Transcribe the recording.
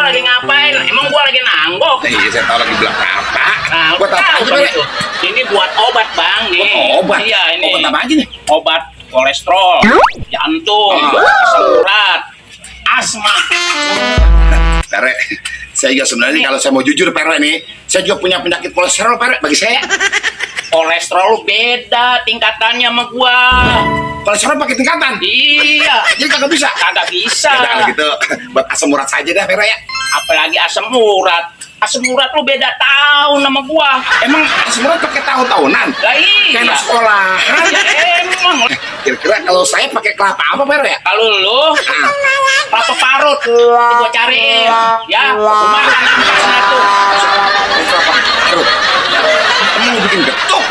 lagi ngapain? Emang gua lagi nanggok. Iya, saya tahu lagi bilang apa. Nah, Buat apa tahu aja, kan Pere? itu. Ini buat obat, Bang, nih. Obat? Iya, ini. Obat apa aja nih? Obat kolesterol, jantung, asam urat, asma. Pere, saya juga sebenarnya kalau saya mau jujur, Pere nih, saya juga punya penyakit kolesterol, Pere, bagi saya. Kolesterol lu beda tingkatannya sama gua. Kolesterol pakai tingkatan. Iya, Jadi kagak bisa. kagak bisa. Ya udah kalau gitu, buat asam urat saja dah, Pere ya. Apalagi asam urat. Asam urat lu beda tahun sama gua. Emang asam urat pakai tahun-tahunan? Lah Kayak iya. anak sekolahan. Ya emang. Kira-kira kalau saya pakai kelapa apa, Pere ya? Kalau lu kelapa parut, gua cariin. Ya, lumayan nampaknya tuh. Kelapa parut. Emang bikin getuk.